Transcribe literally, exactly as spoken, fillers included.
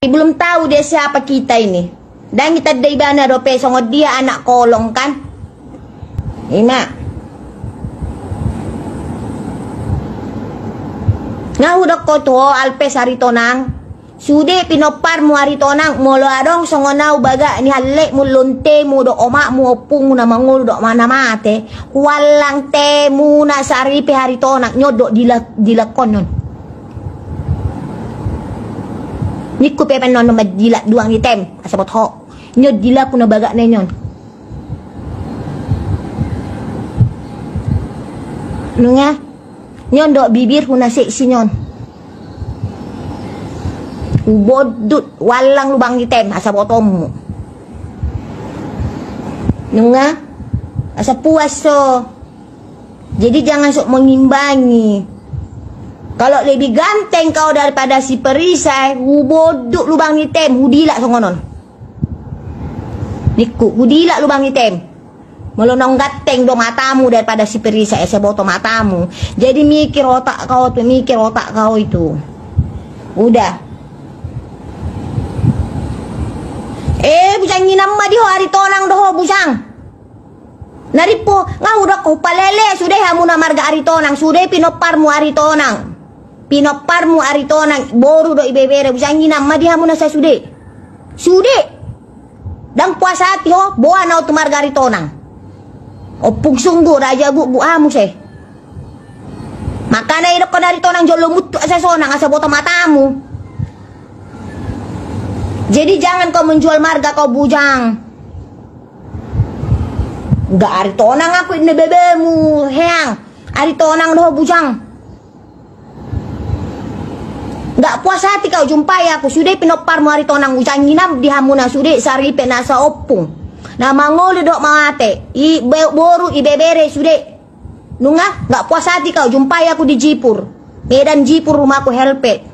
Belum tahu dia siapa kita ini. Ndang itanda ibana dope songon dia anak kolong kan. Ima. Nga hudok ho tu ho Alpes Aritonang. Sude pinomparmu Aritonang, molo adong songon au bagak ni hallekmu, lontemu dohot omakmu, ompungmu na mangolu dohot na mate, huallang temuna saripe Aritonang, ni on do dilak, dilak on ni on. Ningku pe pe annon mandilak lubang ni tem, asa boto ho. Ni on dilakku na bagak na ni on. Nunga? Ni on do bibirhu na seksi ni on. Hubondut, huallang lubang ni tem, asa botomu. Nunga? Asa puas ho. Jadi jangan sok mengimbangi. Kalau lebih ganteng kau daripada si perisai, hubondut lubang ni tem, hudilak songon on. Ningku, hudilak lubang ni tem. Molo naung ganteng do matamu daripada si perisai, asa boto matamu. Jadi mikir otak kau tu, mikir otak kau itu. Udah. Eh, bujang inang ma di ho Aritonang do ho, bujang. Na rimpu, nga hudok ho, palele sude hamuna marga Aritonang, sude pinomparmu Aritonang. Pinomparmu Aritonang, boru dohot ibebere, bujang inang ma di hamuna sasude. Sude. Ndang puas hati ho, boan au tu marga Aritonang. Ompung sunggu, raja gukguk hamu se. Makana idokkon Aritonang jolo muttuk asa sonang, asa boto matamu. Jadi jangan kau menjual marga kau, bujang. Nga Aritonang aku, inna bebemu, heang. Aritonang do ho, bujang. Nga puas hati kau jumpai aku, sude pinomparmu Aritonang, bujang inang di hamuna sude saripe na saompung. Na mangolu dohot mate, i be-, boru ibebere sude. Nunga, nga puas hati kau jumpai aku di Jipur. Medan Jipur rumahku, Helpet.